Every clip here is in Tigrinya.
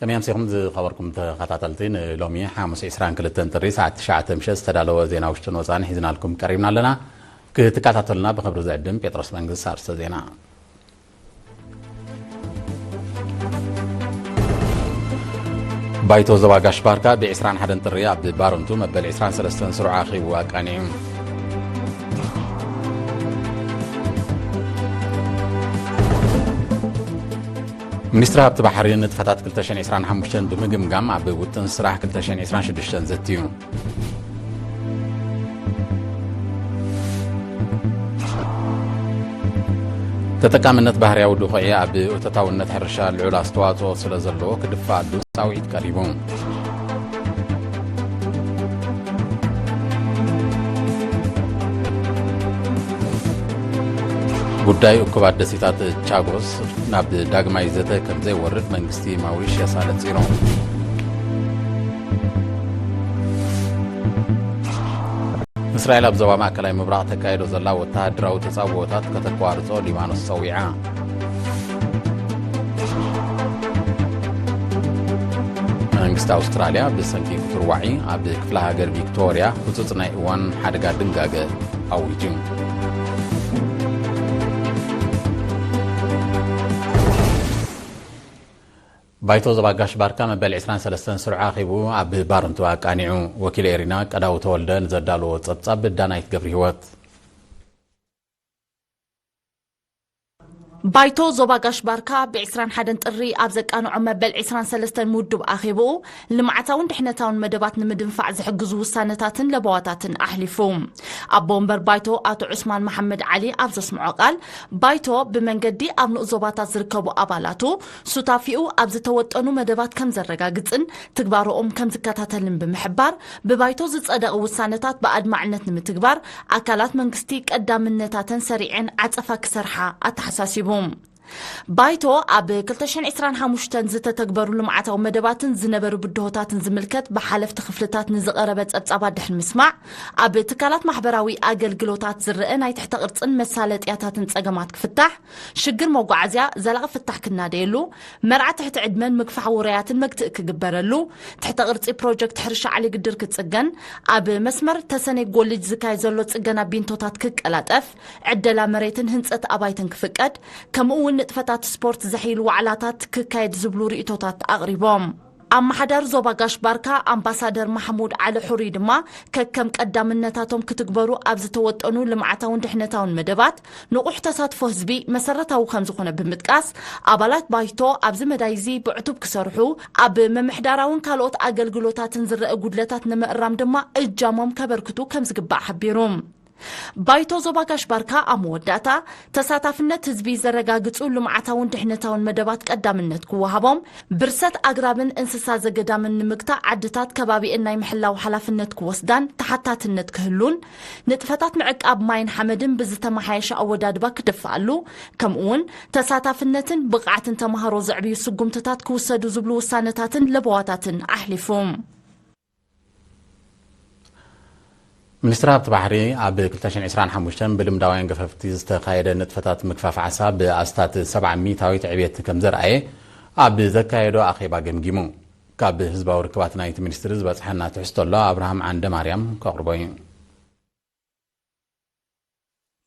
ከመይ ኣምሲኹም ዝኸበርኩም ተኸታተልቲ፣ ንሎሚ ሓሙስ ዕስራን ክልተን ጥሪ ሰዓት ትሽዓተ ምሸት ዝተዳለወ ዜና ውሽጥን ወፃእን ሒዝናልኩም ቀሪብና ኣለና። ክትከታተሉና ብኽብሪ ዝዕድም ጴጥሮስ መንግስት። ኣርስተ ዜና። ባይቶ ዞባ ጋሽ ባርካ ብ ዕስራን ሓደን ጥሪ ኣብ ባረንቱ መበል ዕስራን ሰለስተን ስሩዕ ኣኺቡ ኣቃኒዑ። ሚኒስትሪ ሃብቲ ባሕሪ ንጥፈታት ክልተ ሽሕን ዕስራን ሓሙሽተን ብምግምጋም ኣብ ውጥን ስራሕ ክልተ ሽሕን ዕስራን ሽዱሽተን ዘትዩ። ተጠቃምነት ባህርያዊ ድኹዒ ኣብ እቶታውነት ሕርሻ ልዑል ኣስተዋፅኦ ስለ ዘለዎ ክድፋኣሉ ፃውዒት ቀሪቡ። ጉዳይ እኩባት ደሴታት ቻጎስ ናብ ዳግማይ ዘተ ከም ዘይወርድ መንግስቲ ማውሪሽየስ ኣነጺሩ። እስራኤል ኣብ ዞባ ማእከላይ ምብራቕ ተካይዶ ዘላ ወተሃደራዊ ተጻብኦታት ከተቋርጾ ሊባኖስ ጸዊዓ። መንግስቲ ኣውስትራልያ ብሰንኪ ክቱር ዋዒ ኣብ ክፍለ ሃገር ቪክቶርያ ህጹጽ ናይ እዋን ሓደጋ ድንጋገ ኣዊጁ። ባይቶ ዞባ ጋሽ ባርካ መበል ዕስራን ሰለስተን ስሩዕ ኣኺቡ ኣብ ባርንቱ ኣቃኒዑ። ወኪል ኤሪና ቀዳው ተወልደ ንዘዳለዎ ጸብጻብ ዳናይት ገብረ ህይወት። ባይቶ ዞባ ጋሽ ባርካ ብ ዕስራን ሓደን ጥሪ ኣብ ዘቃንዖ መበል ዕስራን ሰለስተን ምውድብ ኣኼብኡ፣ ልምዓታውን ድሕነታውን መደባት ንምድንፋዕ ዝሕግዙ ውሳነታትን ለበዋታትን ኣሕሊፉ። ኣቦ ወንበር ባይቶ ኣቶ ዑስማን መሓመድ ዓሊ ኣብ ዘስምዖ ቃል፣ ባይቶ ብመንገዲ ኣብ ንኡስ ዞባታት ዝርከቡ ኣባላቱ ሱታፊኡ ኣብ ዝተወጠኑ መደባት ከም ዘረጋግጽን ትግባረኦም ከም ዝከታተልን ብምሕባር፣ ብባይቶ ዝጸደቐ ውሳነታት ብኣድማዕነት ንምትግባር ኣካላት መንግስቲ ቀዳምነታተን ሰሪዐን ዓጸፋ ክሰርሓ ኣተሓሳሲቡ። ባይቶ ኣብ ክልተ ሽሕን ዕስራን ሓሙሽተን ዝተተግበሩ ልምዓታዊ መደባትን ዝነበሩ ብድሆታትን ዝምልከት ብሓለፍቲ ክፍልታት ንዝቐረበ ጸብጻባት ድሕሪ ምስማዕ፣ ኣብ ትካላት ማሕበራዊ ኣገልግሎታት ዝረአ ናይ ትሕተ ቅርጽን መሳለጥያታትን ጸገማት ክፍታሕ፣ ሽግር መጓዓዝያ ዘላቒ ፍታሕ ክናደየሉ፣ መርዓ ትሕቲ ዕድመን ምግፋሕ ውራያትን መግትኢ ክግበረሉ፣ ትሕተ ቅርጺ ፕሮጀክት ሕርሻ ዓሊ ግድር ክጽገን፣ ኣብ መስመር ተሰነይ ጎልጅ ዝካየድ ዘሎ ጽገና ቢንቶታት ክቀላጠፍ፣ ዕደላ መሬትን ህንጸት ኣባይትን ክፍቀድ፣ ከምኡ እውን ንጥፈታት ስፖርት ዘሕይል ዋዕላታት ክካየድ ዝብሉ ርእይቶታት ኣቕሪቦም። ኣመሓዳሪ ዞባ ጋሽ ባርካ ኣምባሳደር ማሕሙድ ዓሊ ሑሪ ድማ ከከም ቀዳምነታቶም ክትግበሩ ኣብ ዝተወጠኑ ልምዓታውን ድሕነታውን መደባት ንቑሕ ተሳትፎ ህዝቢ መሰረታዊ ከም ዝኾነ ብምጥቃስ፣ ኣባላት ባይቶ ኣብዚ መዳይ እዚ ብዕቱብ ክሰርሑ፣ ኣብ ምምሕዳራውን ካልኦት ኣገልግሎታትን ዝረአ ጉድለታት ንምእራም ድማ እጃሞም ከበርክቱ ከም ዝግባእ ሓቢሩ። ባይቶ ዞባ ጋሽ ባርካ ኣብ መወዳእታ፣ ተሳታፍነት ህዝቢ ዘረጋግጹ ልምዓታውን ድሕነታውን መደባት ቀዳምነት ክወሃቦም፣ ብርሰት ኣግራብን እንስሳ ዘገዳምን ንምግታእ ዓድታት ከባቢኤን ናይ ምሕላው ሓላፍነት ክወስዳን ተሓታትነት ክህሉን፣ ንጥፈታት ምዕቃብ ማይን ሓመድን ብዝተመሓየሸ ኣወዳድባ ክድፋኣሉ፣ ከምኡውን ተሳታፍነትን ብቕዓትን ተምሃሮ ዘዕብዩ ስጉምትታት ክውሰዱ ዝብሉ ውሳነታትን ለበዋታትን ኣሕሊፉ። ሚኒስትሪ ሃብቲ ባሕሪ ኣብ ክልተ ሽሕን ዕስራን ሓሙሽተን ብልምዳውያን ገፈፍቲ ዝተኻየደ ንጥፈታት ምግፋፍ ዓሳ ብኣስታት ሰብዓ ሚእታዊት ዕብየት ከም ዘርኣየ ኣብ ዘካየዶ ኣኼባ ገምጊሙ። ካብ ህዝባዊ ርክባት ናይቲ ሚኒስትሪ ዝበጽሐና ትሕዝቶ ኣሎ፣ ኣብርሃም ዓንደ ማርያም ከቕርቦ እዩ።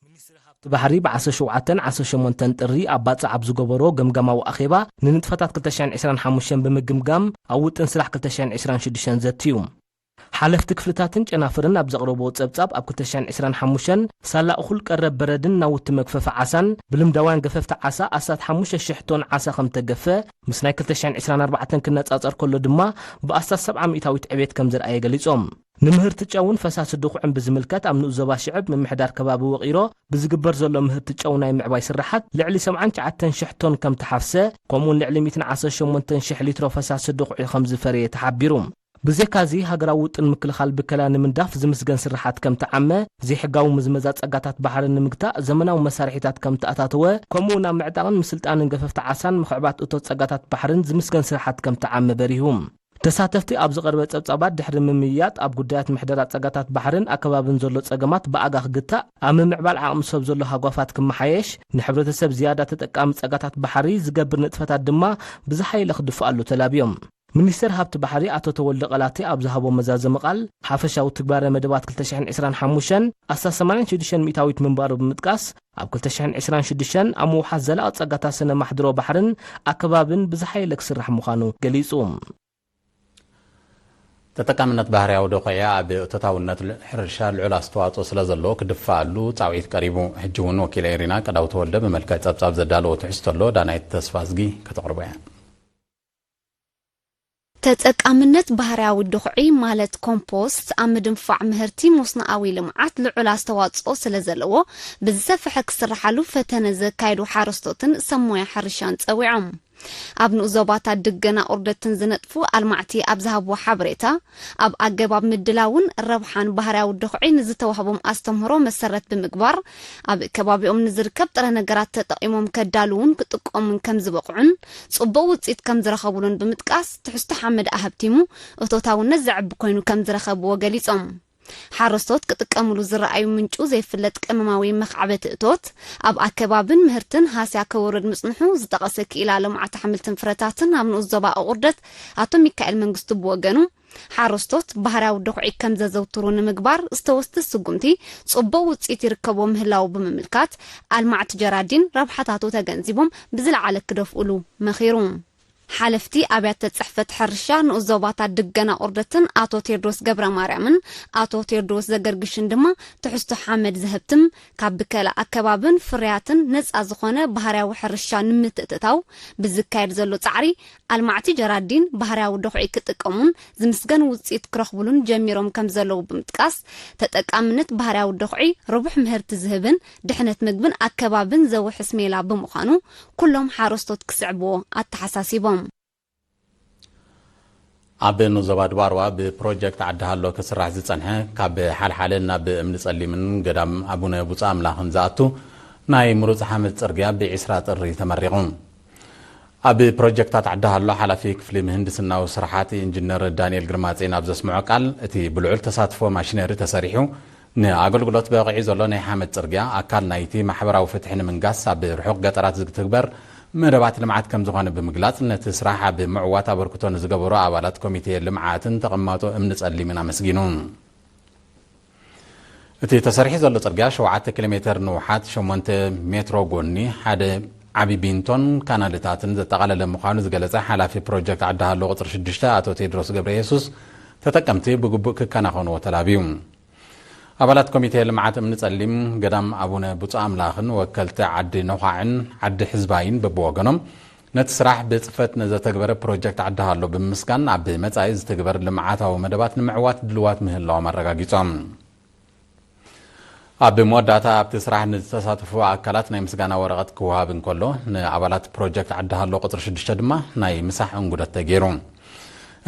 ሚኒስትሪ ሃብቲ ባሕሪ ብ ዓሰርተ ሸውዓተን ዓሰርተ ሸሞንተን ጥሪ ኣብ ባጽዕ ኣብ ዝገበሮ ገምጋማዊ ኣኼባ፣ ንንጥፈታት ክልተ ሽሕን ዕስራን ሓሙሽተን ብምግምጋም፣ ኣብ ውጥን ስራሕ ክልተ ሽሕን ዕስራን ሽዱሽተን ዘትዩ። ሓለፍቲ ክፍልታትን ጨናፍርን ኣብ ዘቕረብዎ ጸብጻብ፣ ኣብ ክልተ ሽሕን ዕስራን ሓሙሽተን ሳላ እኹል ቀረብ በረድን ናውቲ መግፈፊ ዓሳን፣ ብልምዳውያን ገፈፍቲ ዓሳ ኣስታት ሓሙሽተ ሽሕ ቶን ዓሳ ከም ተገፈ፣ ምስ ናይ ክልተ ሽሕን ዕስራን ኣርባዕተን ክነጻጸር ከሎ ድማ ብኣስታት ሰብዓ ሚእታዊት ዕቤት ከም ዘርኣየ ገሊጾም። ንምህርቲ ጨውን ፈሳሲ ድኹዕን ብዝምልከት፣ ኣብ ንኡስ ዞባ ሽዕብ ምምሕዳር ከባቢ ወቒሮ ብዝግበር ዘሎ ምህርቲ ጨው ናይ ምዕባይ ስርሓት ልዕሊ ሰብዓን ትሽዓተን ሽሕ ቶን ከም ተሓፍሰ፣ ከምኡውን ልዕሊ ሚእትን ዓሰርተ ሸሞንተን ሽሕ ሊትሮ ፈሳሲ ድኹዒ ከም ዝፈረየ ተሓቢሩ። ብዘይካዚ፣ ሃገራዊ ውጥን ምክልኻል ብከላ ንምንዳፍ ዝምስገን ስርሓት ከም ተዓመ፣ ዘይሕጋዊ ምዝመዛ ጸጋታት ባሕሪ ንምግታእ ዘመናዊ መሳርሒታት ከም ተኣተወ፣ ከምኡ ናብ ምዕጣቕን ምስልጣንን ገፈፍቲ ዓሳን ምኽዕባት እቶት ጸጋታት ባሕርን ዝምስገን ስርሓት ከም ተዓመ በሪሁ። ተሳተፍቲ ኣብ ዝቐርበ ጸብጻባት ድሕሪ ምምይያጥ ኣብ ጉዳያት ምሕደራ ጸጋታት ባሕርን ኣከባብን ዘሎ ጸገማት ብኣጋ ክግታእ፣ ኣብ ምምዕባል ዓቕሚ ሰብ ዘሎ ሃጓፋት ክመሓየሽ፣ ንሕብረተሰብ ዝያዳ ተጠቃሚ ጸጋታት ባሕሪ ዝገብር ንጥፈታት ድማ ብዝሓየለ ክድፍኣሉ ተላብዮም። ሚኒስተር ሃብቲ ባሕሪ ኣቶ ተወልደ ቀላቲ ኣብ ዝሃቦ መዛዘሚ ቃል፣ ሓፈሻዊ ትግባረ መደባት ክልተ ሽሕን ዕስራን ሓሙሽተን ኣስታት ሰማንያን ሽዱሽተን ሚእታዊት ምንባሩ ብምጥቃስ፣ ኣብ ክልተ ሽሕን ዕስራን ሽዱሽተን ኣብ ምውሓስ ዘላቒ ጸጋታት ስነ ማሕድሮ ባሕርን ኣከባብን ብዝሓየለ ክስራሕ ምዃኑ ገሊጹ። ተጠቃምነት ባህርያዊ ደኹዒ ኣብ እቶታውነት ል-፣ ሕርሻ ልዑል ኣስተዋጽኦ ስለ ዘለዎ ክድፋኣሉ ጻውዒት ቀሪቡ። ሕጂ እውን ወኪል ኤሪና ቀዳው ተወልደ ብመልክዕ ጸብጻብ ዘዳለዎ ትሕዝቶ ኣሎ፣ ዳናይት ተስፋዝጊ ከተቕርቦ እያ። ተጠቃምነት ባህርያዊ ድኹዒ ማለት ኮምፖስት ኣብ ምድንፋዕ ምህርቲ መስኖኣዊ ልምዓት ልዑል ኣስተዋጽኦ ስለ ዘለዎ ብዝሰፍሐ ክስርሓሉ ፈተነ ዘካየዱ ሓረስቶትን ሰብ ሞያ ሕርሻን ጸዊዖም። ኣብ ንኡስ ዞባታት ድገና ቁርደትን ዝነጥፉ ኣልማዕቲ ኣብ ዝሃብዎ ሓበሬታ፣ ኣብ ኣገባብ ምድላውን ረብሓን ባህርያዊ ድኹዒ ንዝተዋህቦም ኣስተምህሮ መሰረት ብምግባር፣ ኣብ ከባቢኦም ንዝርከብ ጥረ ነገራት ተጠቒሞም ከዳልዉን ክጥቀሙን ከም ዝበቕዑን ጽቡቕ ውጽኢት ከም ዝረኸቡሉን ብምጥቃስ፣ ትሕዝቶ ሓመድ ኣህብቲሙ እቶታውነት ዘዕቢ ኮይኑ ከም ዝረኸብዎ ገሊጾም። ሓረስቶት ክጥቀምሉ ዝረኣዩ ምንጩ ዘይፍለጥ ቀመማዊ መኻዕበቲ እቶት ኣብ ኣከባብን ምህርትን ሃስያ ከውርድ ምጽንሑ ዝጠቐሰ ክኢላ ልምዓት ኣሕምልትን ፍረታትን ኣብ ንኡስ ዞባ ኣቑርደት ኣቶ ሚካኤል መንግስቱ ብወገኑ፣ ሓረስቶት ባህርያዊ ድኹዒ ከም ዘዘውትሩ ንምግባር ዝተወስደ ስጉምቲ ጽቡቕ ውጽኢት ይርከቦ ምህላዉ ብምምልካት፣ ኣልማዕቲ ጀራዲን ረብሓታቱ ተገንዚቦም ብዝለዓለ ክደፍኡሉ መኺሩ። ሓለፍቲ ኣብያተ ጽሕፈት ሕርሻ ንኡስ ዞባታት ድገና ቁርደትን ኣቶ ቴድሮስ ገብረ ማርያምን ኣቶ ቴድሮስ ዘገርግሽን ድማ ትሕዝቶ ሓመድ ዘህብትም ካብ ብከላ ኣከባብን ፍርያትን ነጻ ዝኾነ ባህርያዊ ሕርሻ ንምትእትታው ብዝካየድ ዘሎ ጻዕሪ ኣልማዕቲ ጀራዲን ባህርያዊ ድኹዒ ክጥቀሙን ዝምስገን ውጽኢት ክረኽቡሉን ጀሚሮም ከም ዘለዉ ብምጥቃስ፣ ተጠቃምነት ባህርያዊ ድኹዒ ርቡሕ ምህርቲ ዝህብን ድሕነት ምግብን ኣከባብን ዘውሕስ ሜላ ብምዃኑ ኩሎም ሓረስቶት ክስዕብዎ ኣተሓሳሲቦም። ኣብ ንኡስ ዞባ ድባርዋ ብፕሮጀክት ዓዲ ሃሎ ክስራሕ ዝጸንሐ ካብ ሓልሓለ ናብ እምኒ ጸሊምን ገዳም ኣቡነ ብፁዕ ኣምላኽን ዝኣቱ ናይ ምሩጽ ሓመድ ጽርግያ ብዒስራ ጥሪ ተመሪቑ። ኣብ ፕሮጀክታት ዓዲ ሃሎ ሓላፊ ክፍሊ ምህንድስናዊ ስራሓት ኢንጂነር ዳንኤል ግርማጼን ኣብ ዘስምዖ ቃል፣ እቲ ብልዑል ተሳትፎ ማሽነሪ ተሰሪሑ ንኣገልግሎት በቒዑ ዘሎ ናይ ሓመድ ጽርግያ ኣካል ናይቲ ማሕበራዊ ፍትሒ ንምንጋስ ኣብ ርሑቕ ገጠራት ዝትግበር መደባት ልምዓት ከም ዝኾነ ብምግላጽ፣ ነቲ ስራሕ ኣብ ምዕዋት ኣበርክቶ ንዝገበሩ ኣባላት ኮሚቴ ልምዓትን ተቐማጦ እምኒ ጸሊምን ኣመስጊኑ። እቲ ተሰሪሑ ዘሎ ጽርግያ ሸውዓተ ኪሎ ሜተር ንውሓት፣ ሸሞንተ ሜትሮ ጎኒ፣ ሓደ ዓቢ ቢንቶን ካናልታትን ዘጠቓለለ ምዃኑ ዝገለጸ ሓላፊ ፕሮጀክት ዓዲ ሃሎ ቁጽሪ ሽዱሽተ ኣቶ ቴድሮስ ገብረ የሱስ፣ ተጠቀምቲ ብግቡእ ክከናኸንዎ ተላብዩ። ኣባላት ኮሚቴ ልምዓት እምኒ ጸሊም፣ ገዳም ኣቡነ ብፁዕ ኣምላኽን ወከልቲ ዓዲ ነዃዕን ዓዲ ሕዝባይን በብወገኖም፣ ነቲ ስራሕ ብጽፈት ንዘተግበረ ፕሮጀክት ዓዲ ሃሎ ብምምስጋን፣ ኣብ መጻኢ ዝትግበር ልምዓታዊ መደባት ንምዕዋት ድልዋት ምህላዎም ኣረጋጊጾም። ኣብ መወዳእታ ኣብቲ ስራሕ ንዝተሳተፉ ኣካላት ናይ ምስጋና ወረቐት ክወሃብ እንከሎ፣ ንኣባላት ፕሮጀክት ዓዲ ሃሎ ቁጽሪ ሽዱሽተ ድማ ናይ ምሳሕ እንጉደት ተገይሩ።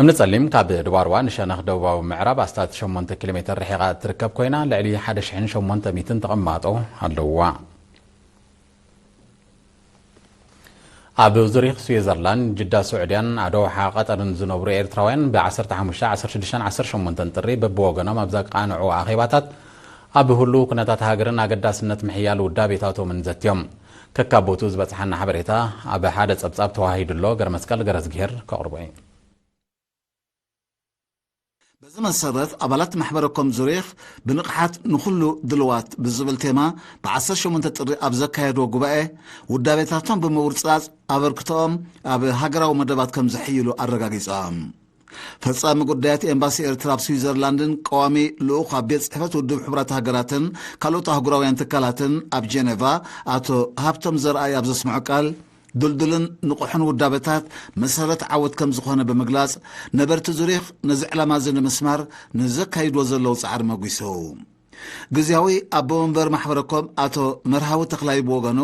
እምኒ ጸሊም ካብ ድባርዋ ንሸነኽ ደቡባዊ ምዕራብ ኣስታት ሸሞንተ ኪሎ ሜተር ርሒቓ እትርከብ ኮይና፣ ልዕሊ ሓደ ሽሕን ሸሞንተ ሚእትን ተቐማጦ ኣለውዋ። ኣብ ዙሪክ ስዊዘርላንድ፣ ጅዳ ስዑድያን ኣዶውሓ ቀጠርን ዝነብሩ ኤርትራውያን ብ ዓሰርተ ሓሙሽተ፣ ዓሰርተ ሽዱሽተን ዓሰርተ ሸሞንተን ጥሪ በብወገኖም ኣብ ዘቃንዑ ኣኼባታት፣ ኣብ ህሉው ኩነታት ሃገርን ኣገዳስነት ምሕያል ውዳቤታቶምን ዘትዮም። ከካብ ቦትኡ ዝበጽሓና ሓበሬታ ኣብ ሓደ ጸብጻብ ተዋሂዱ ኣሎ፣ ገረመስቀል ገረዝግሄር ከቕርቦ እዩ። በዚ መሰረት፣ ኣባላት ማሕበረ ኮም ዙሪኽ ብንቕሓት ንኹሉ ድልዋት ብዝብል ቴማ፣ ብ ዓሰርተ ሸሞንተ ጥሪ ኣብ ዘካየድዎ ጉባኤ፣ ውዳቤታቶም ብምውርጻጽ፣ ኣበርክቶኦም ኣብ ሃገራዊ መደባት ከም ዘሕይሉ ኣረጋጊጾም። ፈጻሚ ጉዳያት ኤምባሲ ኤርትራ ኣብ ስዊዘርላንድን ቀዋሚ ልኡኽ ኣብ ቤት ጽሕፈት ውድብ ሕቡራት ሃገራትን ካልኦት ኣህጉራውያን ትካላትን ኣብ ጀኔቫ ኣቶ ሃብቶም ዘርኣይ ኣብ ዘስምዖ ቃል፣ ድልዱልን ንቑሕን ውዳበታት መሰረት ዓወት ከም ዝኾነ ብምግላጽ፣ ነበርቲ ዙሪኽ ነዚ ዕላማ እዚ ንምስማር ንዘካይድዎ ዘለዉ ጻዕሪ መጒሱ። ግዝያዊ ኣቦ መንበር ማሕበረኮም ኣቶ መርሃዊ ተኽላይ ብወገኑ፣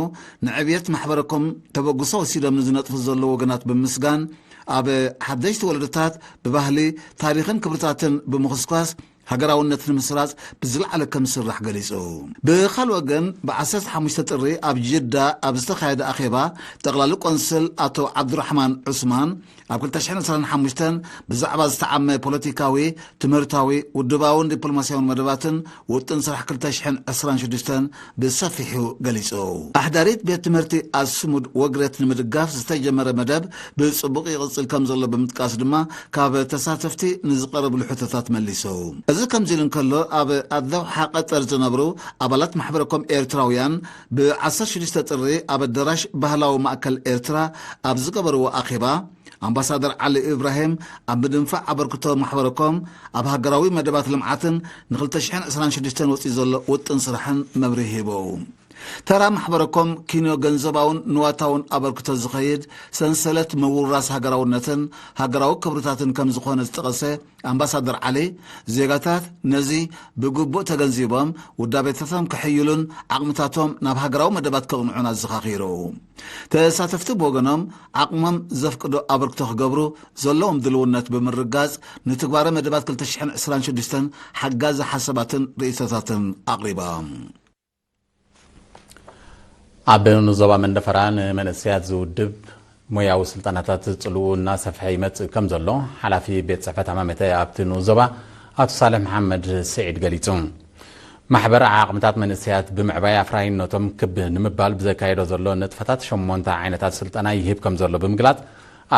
ንዕብየት ማሕበረኮም ተበግሶ ወሲዶም ንዝነጥፉ ዘለዉ ወገናት ብምስጋን፣ ኣብ ሓደሽቲ ወለዶታት ብባህሊ፣ ታሪኽን ክብርታትን ብምኹስኳስ፣ ሃገራውነት ንምስራጽ ብዝለዓለ ከም ዝስራሕ ገሊጹ። ብኻልእ ወገን፣ ብ15 ጥሪ ኣብ ጅዳ ኣብ ዝተኻየደ ኣኼባ፣ ጠቕላሊ ቆንስል ኣቶ ዓብዱራሕማን ዑስማን፣ ኣብ ክልተ ሽሕን ዕስራን ሓሙሽተን ብዛዕባ ዝተዓመ ፖለቲካዊ፣ ትምህርታዊ፣ ውድባውን ዲፕሎማስያውን መደባትን ውጥን ስራሕ ክልተ ሽሕን ዕስራን ሽዱሽተን ብሰፊሑ ገሊጹ። ኣሕዳሪት ቤት ትምህርቲ ኣስሙድ ወግረት ንምድጋፍ ዝተጀመረ መደብ ብጽቡቕ ይቕጽል ከም ዘሎ ብምጥቃስ ድማ፣ ካብ ተሳተፍቲ ንዝቐረብሉ ሕቶታት መሊሱ። እዚ ከምዚ ኢሉ እንከሎ፣ ኣብ ኣደውሓ ቀጠር ዝነብሩ ኣባላት ማሕበረኮም ኤርትራውያን ብ16 ጥሪ ኣብ ኣዳራሽ ባህላዊ ማእከል ኤርትራ ኣብ ዝገበርዎ ኣኼባ፣ ኣምባሳደር ዓሊ ኢብራሂም ኣብ ምድንፋዕ ኣበርክቶ ማሕበረኮም ኣብ ሃገራዊ መደባት ልምዓትን ን2026 ወጺኡ ዘሎ ውጥን ስራሕን መብርሂ ሂቡ። ተራ ማሕበረኮም ኪንዮ ገንዘባውን ንዋታውን ኣበርክቶ ዝኸይድ ሰንሰለት ምውራስ ሃገራውነትን ሃገራዊ ክብርታትን ከም ዝኾነ ዝጠቐሰ ኣምባሳደር ዓሊ፣ ዜጋታት ነዚ ብግቡእ ተገንዚቦም ውዳቤታቶም ክሕይሉን ዓቕምታቶም ናብ ሃገራዊ መደባት ከቕንዑን ኣዘኻኺሩ። ተሳተፍቲ ብወገኖም፣ ዓቕሞም ዘፍቅዶ ኣበርክቶ ክገብሩ ዘለዎም ድልውነት ብምርጋጽ፣ ንትግባረ መደባት ክልተ ሽሕን ዕስራን ሽዱሽተን ሓጋዚ ሓሳባትን ርእይቶታትን ኣቕሪቦም። ኣብ ንዞባ መንደፈራ ንመንእሰያት ዝውድብ ሞያዊ ስልጠናታት ጽልኡ እናሰፍሐ ይመጽእ ከም ዘሎ ሓላፊ ቤት ጽሕፈት ኣማመተ ኣብቲ ንኡስ ዞባ ኣቶ ሳልሕ መሓመድ ስዒድ ገሊጹ። ማሕበር ዓቕምታት መንእሰያት ብምዕባይ ኣፍራይነቶም ክብ ንምባል ብዘካየዶ ዘሎ ንጥፈታት ሸሞንተ ዓይነታት ስልጠና ይህብ ከም ዘሎ ብምግላጽ፣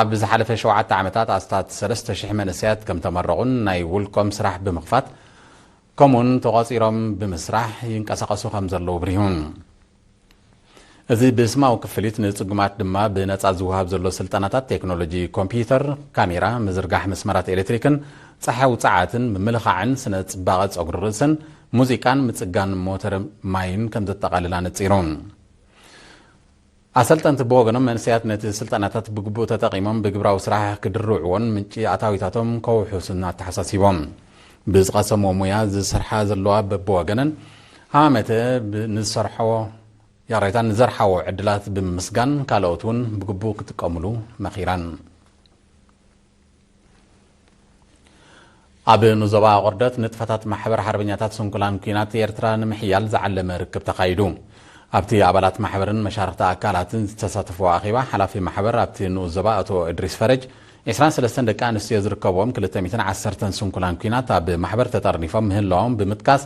ኣብ ዝሓለፈ ሸውዓተ ዓመታት ኣስታት ሰለስተ ሽሕ መንእሰያት ከም ተመረቑን ናይ ውልቆም ስራሕ ብምኽፋት ከምኡውን ተቖጺሮም ብምስራሕ ይንቀሳቐሱ ከም ዘለዉ ብሪሁ። እዚ ብስማዊ ክፍሊት ንጽጉማት ድማ ብነጻ ዝወሃብ ዘሎ ስልጠናታት ቴክኖሎጂ ኮምፒዩተር፣ ካሜራ፣ ምዝርጋሕ መስመራት ኤሌክትሪክን ጸሓያዊ ጸዓትን፣ ምምልኻዕን ስነ ጽባቐ ጸጉሪ ርእስን፣ ሙዚቃን ምጽጋን ሞተር ማይን ከም ዘጠቓልል ኣነጺሩ። ኣሰልጠንቲ ብወገኖም፣ መንእሰያት ነቲ ስልጠናታት ብግቡእ ተጠቒሞም ብግብራዊ ስራሕ ክድርዕዎን ምንጪ ኣታዊታቶም ከውሕሱን ኣተሓሳሲቦም። ብዝቐሰምዎ ሞያ ዝሰርሓ ዘለዋ በብወገነን ሃማመተ ብ-፣ ንዝሰርሖ፣ ይቕሬታ፣ ንዘርሓዎ ዕድላት ብምምስጋን፣ ካልኦት እውን ብግቡእ ክጥቀሙሉ መኺረን። ኣብ ንዞባ ኣቑርደት ንጥፈታት ማሕበር ሓርበኛታት ስንኩላን ኲናት ኤርትራ ንምሕያል ዝዓለመ ርክብ ተኻይዱ። ኣብቲ ኣባላት ማሕበርን መሻርኽቲ ኣካላትን ዝተሳተፍዎ ኣኼባ፣ ሓላፊ ማሕበር ኣብቲ ንኡስ ዞባ ኣቶ እድሪስ ፈረጅ፣ ዕስራን ሰለስተን ደቂ ኣንስትዮ ዝርከብዎም ክልተ ሚእትን ዓሰርተን ስንኩላን ኲናት ኣብ ማሕበር ተጠርኒፎም ምህላዎም ብምጥቃስ፣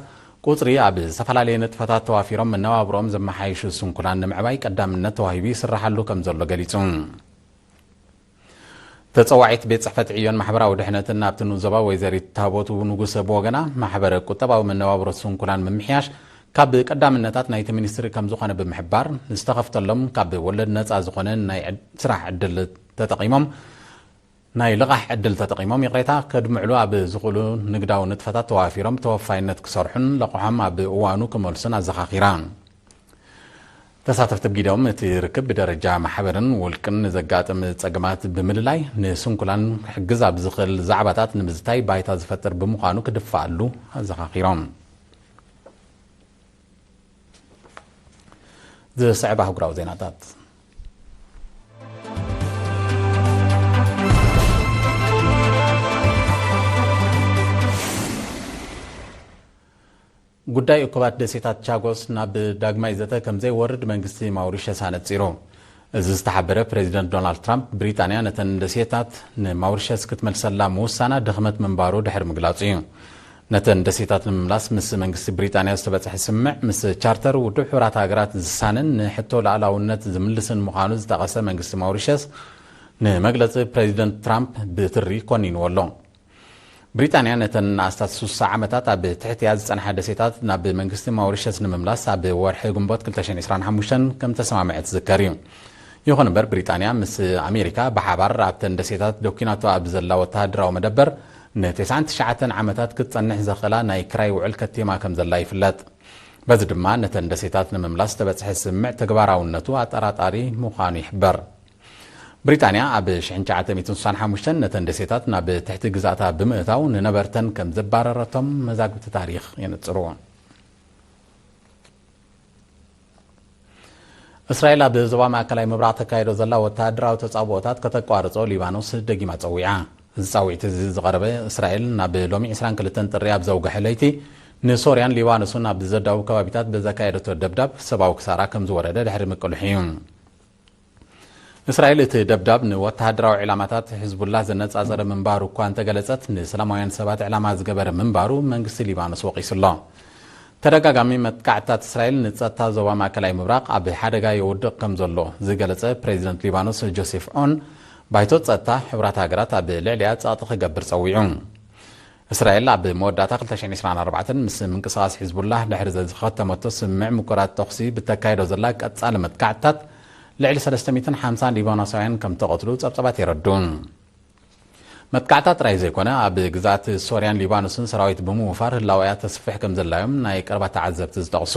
ቁጽሪ ኣብ ዝተፈላለየ ንጥፈታት ተዋፊሮም መነባብሮኦም ዘመሓይሹ ስንኩላን ንምዕባይ ቀዳምነት ተዋሂቡ ይስራሓሉ ከም ዘሎ ገሊጹ። ተጸዋዒት ቤት ጽሕፈት ዕዮን ማሕበራዊ ድሕነትን ኣብቲ ንኡስ ዞባ ወይዘሪት ታቦት ንጉሰ ብወገና፣ ማሕበረ ቁጠባዊ መነባብሮ ስንኩላን ምምሕያሽ ካብ ቀዳምነታት ናይቲ ሚኒስትሪ ከም ዝኾነ ብምሕባር፣ ዝተኸፍተሎም ካብ ወለድ ነጻ ዝኾነ ናይ ዕድ-፣ ስራሕ ዕድል ተጠቒሞም፣ ናይ ልቓሕ ዕድል ተጠቒሞም፣ ይቕሬታ፣ ከድምዕሉ ኣብ ዝኽእሉ ንግዳዊ ንጥፈታት ተዋፊሮም ተወፋይነት ክሰርሑን ለቕሖም ኣብ እዋኑ ክመልሱን ኣዘኻኺራ። ተሳተፍቲ ብጊደኦም፣ እቲ ርክብ ብደረጃ ማሕበርን ውልቅን ንዘጋጥም ጸገማት ብምልላይ፣ ንስንኩላን ክሕግዝ ኣብ ዝኽእል ዛዕባታት ንምዝታይ ባይታ ዝፈጥር ብምዃኑ ክድፋኣሉ ኣዘኻኺሮም። ዝስዕብ ኣህጉራዊ ዜናታት። ጉዳይ እኩባት ደሴታት ቻጎስ ናብ ዳግማይ ዘተ ከም ዘይወርድ መንግስቲ ማውሪሸስ ኣነጺሩ። እዚ ዝተሓበረ ፕሬዚደንት ዶናልድ ትራምፕ፣ ብሪጣንያ ነተን ደሴታት ንማውሪሸስ ክትመልሰላ ምውሳና ድኽመት ምንባሩ ድሕሪ ምግላጹ እዩ። ነተን ደሴታት ንምምላስ ምስ መንግስቲ ብሪጣንያ ዝተበጽሐ ስምምዕ፣ ምስ ቻርተር ውድብ ሕቡራት ሃገራት ዝሳነን ንሕቶ ሉዓላውነት ዝምልስን ምዃኑ ዝጠቐሰ መንግስቲ ማውሪሸስ፣ ንመግለጺ ፕሬዚደንት ትራምፕ ብትሪ ኮኒንዎ ኣሎ። ብሪጣንያ ነተን ንኣስታት ስሳ ዓመታት ኣብ ትሕቲኣ ዝጸንሓ ደሴታት ናብ መንግስቲ ማውሪሸስ ንምምላስ ኣብ ወርሒ ግንቦት ክልተ ሽሕን ዕስራን ሓሙሽተን ከም ተሰማምዐት ዝዝከር እዩ። ይኹን እምበር፣ ብሪጣንያ ምስ ኣሜሪካ ብሓባር ኣብተን ደሴታት ደኲናቶ ኣብ ዘላ ወተሃደራዊ መደበር ንተስዓን ትሽዓተን ዓመታት ክትጸንሕ ዘኽእላ ናይ ክራይ ውዕል ከቲማ ከም ዘላ ይፍለጥ። በዚ ድማ ነተን ደሴታት ንምምላስ ዝተበጽሐ ስምምዕ ተግባራውነቱ ኣጠራጣሪ ምዃኑ ይሕበር። ብሪጣንያ ኣብ ሽሕን ትሽዓተ ሚእትን ስሳን ሓሙሽተን ነተን ደሴታት ናብ ትሕቲ ግዛእታ ብምእታው ንነበርተን ከም ዘባረረቶም መዛግብቲ ታሪኽ የነጽሩ። እስራኤል ኣብ ዞባ ማእከላይ ምብራቕ ተካይዶ ዘላ ወተሃደራዊ ተጻብኦታት ከተቋርጾ ሊባኖስ ደጊማ ጸዊዓ። እዚ ጻውዒት እዚ ዝቐረበ፣ እስራኤል ናብ ሎሚ ዕስራን ክልተን ጥሪ ኣብ ዘውግሐ ለይቲ ንሶርያን ሊባኖስን ኣብ ዘዳውብ ከባቢታት ብዘካየደቶ ደብዳብ ሰብኣዊ ክሳራ ከም ዝወረደ ድሕሪ ምቅልሑ እዩ። እስራኤል እቲ ደብዳብ ንወተሃደራዊ ዕላማታት ሕዝቡላ ዘነጻጸረ ምንባሩ እኳ እንተገለጸት፣ ንሰላማውያን ሰባት ዕላማ ዝገበረ ምንባሩ መንግስቲ ሊባኖስ ወቒሱ ኣሎ። ተደጋጋሚ መጥቃዕትታት እስራኤል ንጸጥታ ዞባ ማእከላይ ምብራቕ ኣብ ሓደጋ የውድቕ ከም ዘሎ ዝገለጸ ፕሬዚደንት ሊባኖስ ጆሴፍ ዖን፣ ባይቶ ጸጥታ ሕቡራት ሃገራት ኣብ ልዕሊኣ ጸቕጢ ክገብር ጸዊዑ። እስራኤል ኣብ መወዳእታ ክልተ ሽሕን ዕስራን ኣርባዕተን ምስ ምንቅስቓስ ሒዝቡላህ ድሕሪ ዝኸተመቶ ስምምዕ ምቁራጽ ተኹሲ ብተካይዶ ዘላ ቀጻሊ መጥቃዕትታት ልዕሊ ሰለስተ ሚእትን ሓምሳን ሊባኖሳውያን ከም ተቐትሉ ጸብጻባት የረድኡ። መጥቃዕታት ጥራይ ዘይኮነ፣ ኣብ ግዛት ሶርያን ሊባኖስን ሰራዊት ብምውፋር ህላወያ ተስፍሕ ከም ዘላዮም ናይ ቀረባ ተዓዘብቲ ዝጠቕሱ።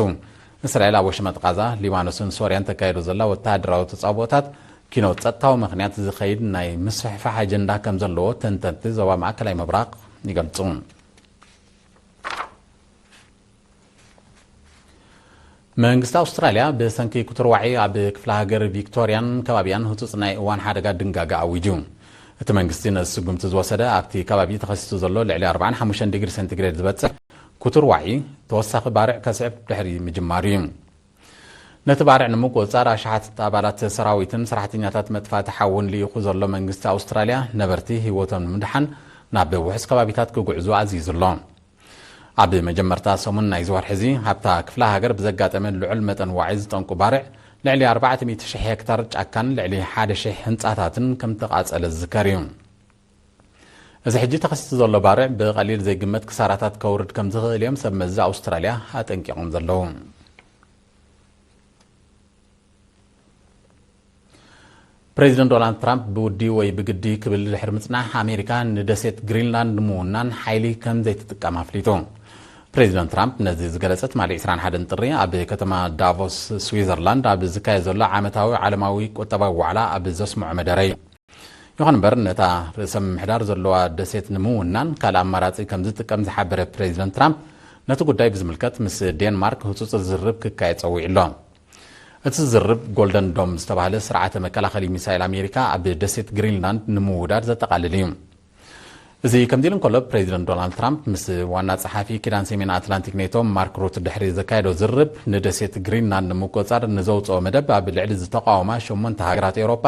እስራኤል ኣብ ወሽመጥ ቃዛ፣ ሊባኖስን ሶርያን ተካይዶ ዘላ ወተሃደራዊ ተጻብኦታት ኪኖ ጸጥታዊ ምኽንያት ዝኸይድ ናይ ምስፍሕፋሕ ኣጀንዳ ከም ዘለዎ ተንተንቲ ዞባ ማእከላይ ምብራቕ ይገልጹ። መንግስቲ ኣውስትራልያ ብሰንኪ ክቱር ዋዒ ኣብ ክፍለ ሃገር ቪክቶሪያን ከባቢያን ህጹጽ ናይ እዋን ሓደጋ ድንጋገ ኣዊጁ። እቲ መንግስቲ ነዚ ስጉምቲ ዝወሰደ ኣብቲ ከባቢ ተኸሲቱ ዘሎ ልዕሊ ኣርባዓን ሓሙሽተን ዲግሪ ሴንቲግሬድ ዝበጽሕ ክቱር ዋዒ ተወሳኺ ባርዕ ከስዕብ ድሕሪ ምጅማሩ እዩ። ነቲ ባርዕ ንምቁጽጻር ኣሽሓት ኣባላት ሰራዊትን ሰራሕተኛታት መጥፋእቲ ሓውን ልኢኹ ዘሎ መንግስቲ ኣውስትራልያ ነበርቲ ህይወቶም ንምድሓን ናብ ውሑስ ከባቢታት ክጉዕዙ ኣዚዙ ኣሎ። ኣብ መጀመርታ ሰሙን ናይዚ ወርሒ እዚ ኣብታ ክፍለ ሃገር ብዘጋጠመ ልዑል መጠን ዋዒ ዝጠንቁ ባርዕ ልዕሊ ኣርባዕተ ሚእቲ ሽሕ ሄክታር ጫካን ልዕሊ ሓደ ሽሕ ህንጻታትን ከም ተቓጸለ ዝዝከር እዩ። እዚ ሕጂ ተኸሲቱ ዘሎ ባርዕ ብቐሊል ዘይግመት ክሳራታት ከውርድ ከም ዝኽእል እዮም ሰብ መዚ ኣውስትራልያ ኣጠንቂቖም ዘለዉ። ፕሬዚደንት ዶናልድ ትራምፕ ብውዲ ወይ ብግዲ ክብል ድሕሪ ምጽናሕ፣ ኣሜሪካ ንደሴት ግሪንላንድ ንምውናን ሓይሊ ከም ዘይትጥቀም ኣፍሊጡ። ፕሬዚደንት ትራምፕ ነዚ ዝገለጸ ትማሊ ዕስራን ሓደን ጥሪ ኣብ ከተማ ዳቮስ ስዊዘርላንድ ኣብ ዝካየድ ዘሎ ዓመታዊ ዓለማዊ ቁጠባዊ ዋዕላ ኣብ ዘስምዖ መደረ እዩ። ይኹን እምበር፣ ነታ ርእሰ ምምሕዳር ዘለዋ ደሴት ንምውናን ካልእ ኣማራጺ ከም ዝጥቀም ዝሓበረ ፕሬዚደንት ትራምፕ፣ ነቲ ጉዳይ ብዝምልከት ምስ ዴንማርክ ህጹጽ ዝርርብ ክካየድ ጸዊዑ ኣሎ። እቲ ዝርርብ ጎልደን ዶም ዝተባህለ ስርዓተ መከላኸሊ ሚሳይል ኣሜሪካ ኣብ ደሴት ግሪንላንድ ንምውዳድ ዘጠቓልል እዩ። እዚ ከምዚ ኢሉ እንከሎ፣ ፕሬዚደንት ዶናልድ ትራምፕ ምስ ዋና ጸሓፊ ኪዳን ሰሜን ኣትላንቲክ ኔቶ ማርክ ሩት ድሕሪ ዘካየዶ ዝርርብ፣ ንደሴት ግሪንላንድ ንምቁጽጻር ንዘውጽኦ መደብ ኣብ ልዕሊ ዝተቃወማ ሸሞንተ ሃገራት ኤውሮጳ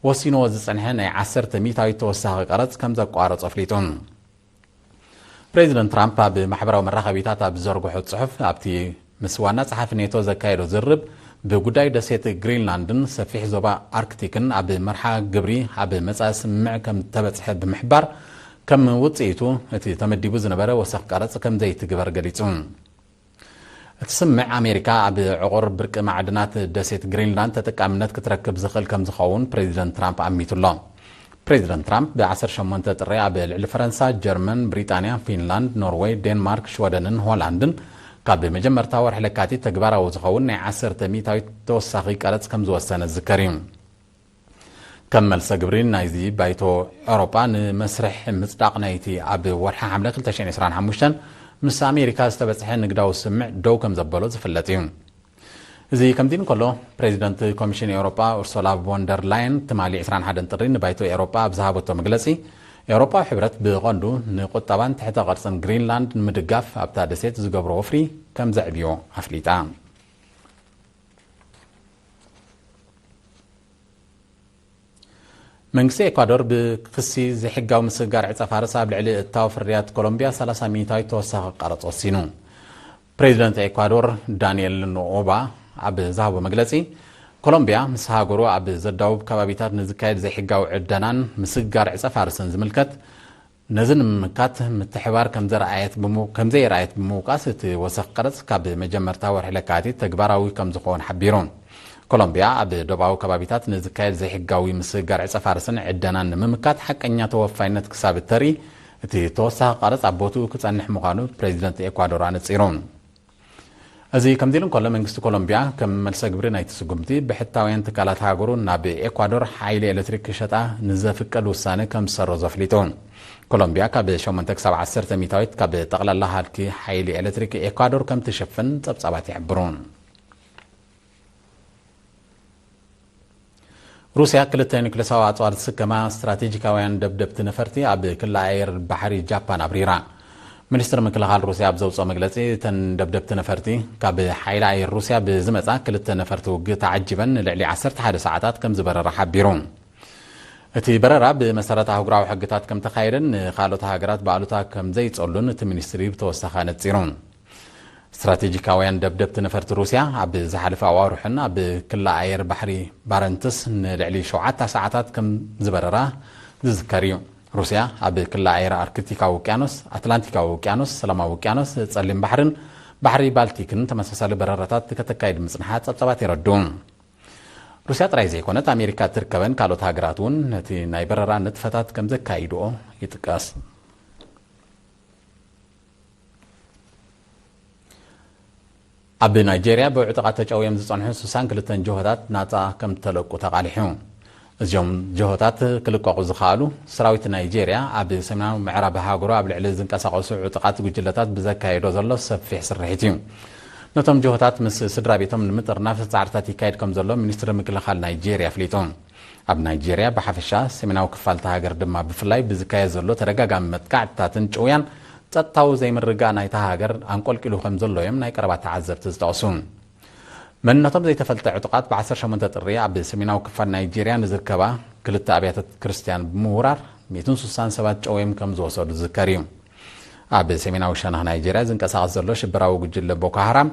ወሲንዎ ዝጸንሐ ናይ ዓሰርተ ሚእታዊት ተወሳኺ ቀረጽ ከም ዘቋረጾ ኣፍሊጡ። ፕሬዚደንት ትራምፕ ኣብ ማሕበራዊ መራኸቢታት ኣብ ዝዘርግሖ ጽሑፍ፣ ኣብቲ ምስ ዋና ጸሓፊ ኔቶ ዘካየዶ ዝርርብ፣ ብጉዳይ ደሴት ግሪንላንድን ሰፊሕ ዞባ ኣርክቲክን ኣብ መርሓ ግብሪ ኣብ መጻኢ ስምምዕ ከም ተበጽሐ ብምሕባር፣ ከም ውጽኢቱ እቲ ተመዲቡ ዝነበረ ወሰኽ ቀረጽ ከም ዘይትግበር ገሊጹ። እቲ ስምምዕ፣ ኣሜሪካ ኣብ ዕቑር ብርቂ ማዕድናት ደሴት ግሪንላንድ ተጠቃምነት ክትረክብ ዝኽእል ከም ዝኸውን ፕሬዚደንት ትራምፕ ኣሚቱ ኣሎ። ፕሬዚደንት ትራምፕ ብ ዓሰርተ ሸሞንተ ጥሪ ኣብ ልዕሊ ፈረንሳ፣ ጀርመን፣ ብሪጣንያ፣ ፊንላንድ፣ ኖርወይ፣ ዴንማርክ፣ ሽወደንን ሆላንድን ካብ መጀመርታ ወርሒ ለካቲት ተግባራዊ ዝኸውን ናይ ዓሰርተ ሚእታዊት ተወሳኺ ቀረጽ ከም ዝወሰነ ዝዝከር እዩ። ከም መልሰ ግብሪ ናይዚ ባይቶ፣ ኤውሮጳ ንመስርሕ ምጽዳቕ ናይቲ ኣብ ወርሒ ሓምለ ክልተ ሽሕን ዕስራን ሓሙሽተን ምስ ኣሜሪካ ዝተበጽሐ ንግዳዊ ስምምዕ ደው ከም ዘበሎ ዝፍለጥ እዩ። እዚ ከምዚ እንከሎ፣ ፕሬዚደንት ኮሚሽን ኤውሮጳ ኡርሱላ ቮን ደር ላየን ትማሊ ዕስራን ሓደን ጥሪ ንባይቶ ኤውሮጳ ኣብ ዝሃበቶ መግለጺ፣ ኤውሮጳዊ ሕብረት ብቐንዱ ንቁጠባን ትሕተ ቅርጽን ግሪንላንድ ንምድጋፍ ኣብታ ደሴት ዝገብሮ ወፍሪ ከም ዘዕብዮ ኣፍሊጣ። መንግስቲ ኤኳዶር ብክሲ ዘይሕጋዊ ምስግጋር ዕጸ ፋርስ ኣብ ልዕሊ እታወ ፍርያት ኮሎምቢያ ሰላሳ ሚእታዊት ተወሳኺ ቀረጽ ወሲኑ። ፕሬዚደንት ኤኳዶር ዳንኤል ኖኦባ ኣብ ዝሃቦ መግለጺ፣ ኮሎምቢያ ምስ ሃገሩ ኣብ ዘዳውብ ከባቢታት ንዝካየድ ዘይሕጋዊ ዕደናን ምስግጋር ዕጸ ፋርስን ዝምልከት ነዚ ንምምካት ምትሕባር ከም ዘርኣየት ብሙ-፣ ከም ዘየርኣየት ብምውቃስ፣ እቲ ወሰኽ ቀረጽ ካብ መጀመርታ ወርሒ ለካቲት ተግባራዊ ከም ዝኸውን ሓቢሩ። ኮሎምቢያ ኣብ ዶባዊ ከባቢታት ንዝካየድ ዘይሕጋዊ ምስግጋር ዕጸ ፋርስን ዕደናን ንምምካት ሓቀኛ ተወፋይነት ክሳብ እተርኢ፣ እቲ ተወሳኺ ቀረጽ ኣብ ቦትኡ ክጸንሕ ምዃኑ ፕሬዚደንት ኤኳዶር ኣነጺሩ። እዚ ከምዚ ኢሉ እንከሎ፣ መንግስቲ ኮሎምቢያ ከም መልሰ ግብሪ ናይቲ ስጉምቲ፣ ብሕታውያን ትካላት ሃገሩ ናብ ኤኳዶር ሓይሊ ኤሌክትሪክ ክሸጣ ንዘፍቅድ ውሳነ ከም ዝሰረዞ ኣፍሊጡ። ኮሎምቢያ ካብ ሸሞንተ ክሳብ ዓሰርተ ሚእታዊት ካብ ጠቕላላ ሃልኪ ሓይሊ ኤሌክትሪክ ኤኳዶር ከም ትሽፍን ጸብጻባት ይሕብሩ። ሩስያ ክልተ ኒክለሳዊ ኣጽዋር ዝስከማ ስትራቴጂካውያን ደብደብቲ ነፈርቲ ኣብ ክሊ ኣየር ባሕሪ ጃፓን ኣብሪራ። ሚኒስትሪ ምክልኻል ሩስያ ኣብ ዘውፅኦ መግለፂ፣ እተን ደብደብቲ ነፈርቲ ካብ ሓይሊ ኣየር ሩስያ ብዝመፃ ክልተ ነፈርቲ ውግእ ተዓጂበን ንልዕሊ ዓሰርተ ሓደ ሰዓታት ከም ዝበረራ ሓቢሩ። እቲ በረራ ብመሰረት ኣህጉራዊ ሕግታት ከም ተኻየደን ንኻልኦት ሃገራት ብኣሉታ ከም ዘይጸሉን እቲ ሚኒስትሪ ብተወሳኺ ኣነጺሩ። ስትራቴጂካውያን ደብደብቲ ነፈርቲ ሩስያ ኣብ ዝሓለፈ ኣዋርሕን ኣብ ክሊ ኣየር ባሕሪ ባረንትስ ንልዕሊ ሸውዓተ ሰዓታት ከም ዝበረራ ዝዝከር እዩ። ሩስያ ኣብ ክሊ ኣየር ኣርክቲካዊ ውቅያኖስ፣ ኣትላንቲካዊ ውቅያኖስ፣ ሰላማዊ ውቅያኖስ፣ ጸሊም ባሕርን ባሕሪ ባልቲክን ተመሳሳሊ በረራታት ከተካይድ ምጽንሓ ጸብጻባት የረድኡ። ሩስያ ጥራይ ዘይኮነት ኣሜሪካ እትርከበን ካልኦት ሃገራት እውን ነቲ ናይ በረራ ንጥፈታት ከም ዘካይድኦ ይጥቀስ። ኣብ ናይጄርያ ብዕጡቓት ተጨውዮም ዝጸንሑ ስሳን ክልተን ጅሆታት ናጻ ከም ተለቁ ተቓሊሑ። እዚኦም ጅሆታት ክልቀቑ ዝኸኣሉ፣ ሰራዊት ናይጄርያ ኣብ ሰሜናዊ ምዕራብ ሃገሩ ኣብ ልዕሊ ዝንቀሳቐሱ ዕጡቓት ጉጅለታት ብዘካየዶ ዘሎ ሰፊሕ ስርሒት እዩ። ነቶም ጅሆታት ምስ ስድራ ቤቶም ንምጥርናፍ ጻዕርታት ይካየድ ከም ዘሎ ሚኒስትሪ ምክልኻል ናይጄርያ ኣፍሊጡ። ኣብ ናይጄርያ ብሓፈሻ፣ ሰሜናዊ ክፋል እታ ሃገር ድማ ብፍላይ ብዝካየድ ዘሎ ተደጋጋሚ መጥቃዕትታትን ጭውያን ጸጥታዊ ዘይምርግጋእ ናይታ ሃገር ኣንቆልቂሉ ከም ዘሎ እዮም ናይ ቀረባ ተዓዘብቲ ዝጠቕሱ። መንነቶም ዘይተፈልጠ ዕጡቓት ብ ዓሰርተ ሸሞንተ ጥሪ ኣብ ሰሜናዊ ክፋል ናይጄርያ ንዝርከባ ክልተ ኣብያተ ክርስትያን ብምውራር ሚእትን ስሳን ሰባት ጨውዮም ከም ዝወሰዱ ዝዝከር እዩ። ኣብ ሰሜናዊ ሸነኽ ናይጄርያ ዝንቀሳቐስ ዘሎ ሽበራዊ ጉጅለ ቦኮ ሃራም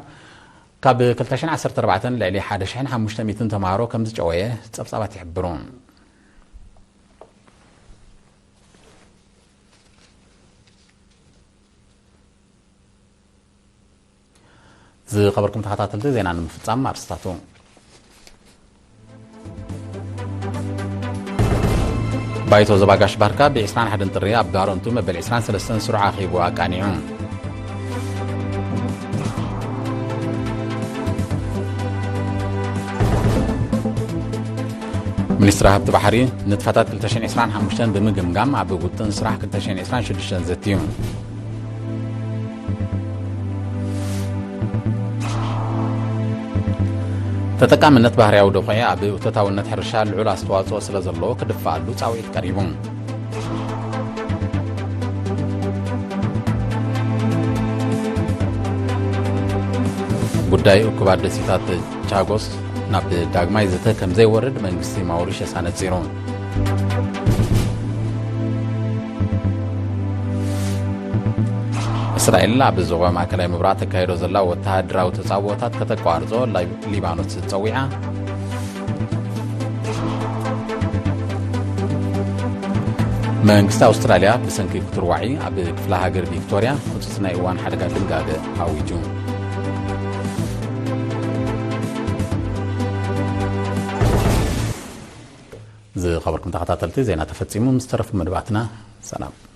ካብ ክልተ ሽሕን ዓሰርተ ኣርባዕተን ልዕሊ ሓደ ሽሕን ሓሙሽተ ሚእትን ተምሃሮ ከም ዝጨወየ ጸብጻባት ይሕብሩ። ዝኸበርኩም ተኸታተልቲ ዜና ንምፍጻም ኣርስታቱ። ባይቶ ዞባ ጋሽ ባርካ ብ ዕስራን ሓደን ጥሪ ኣብ ባረንቱ መበል ዕስራን ሰለስተን ስሩዕ ኣኼቡ ኣቃኒዑ። ሚኒስትሪ ሃብቲ ባሕሪ ንጥፈታት ክልተ ሽሕን ዕስራን ሓሙሽተን ብምግምጋም ኣብ ውጥን ስራሕ ክልተ ሽሕን ዕስራን ሽዱሽተን ዘትዩ። ተጠቃምነት ባህርያዊ ደኹዒ ኣብ እቶታውነት ሕርሻ ልዑል ኣስተዋጽኦ ስለ ዘለዎ ክድፋኣሉ ጻውዒት ቀሪቡ። ጉዳይ እኩባት ደሴታት ቻጎስ ናብ ዳግማይ ዘተ ከም ዘይወርድ መንግስቲ ማውሪሸስ ኣነጺሩ። እስራኤል ኣብ ዞባ ማእከላይ ምብራቕ ተካይዶ ዘላ ወተሃደራዊ ተጻብኦታት ከተቋርጾ ላብ-፣ ሊባኖስ ጸዊዓ። መንግስቲ ኣውስትራልያ ብሰንኪ ክትርዋዒ ኣብ ክፍለ ሃገር ቪክቶርያ ህጹጽ ናይ እዋን ሓደጋ ድንጋገ ኣዊጁ። ዝኸበርኩም ተኸታተልቲ፣ ዜና ተፈጺሙ። ምስ ተረፉ መደባትና ሰላም።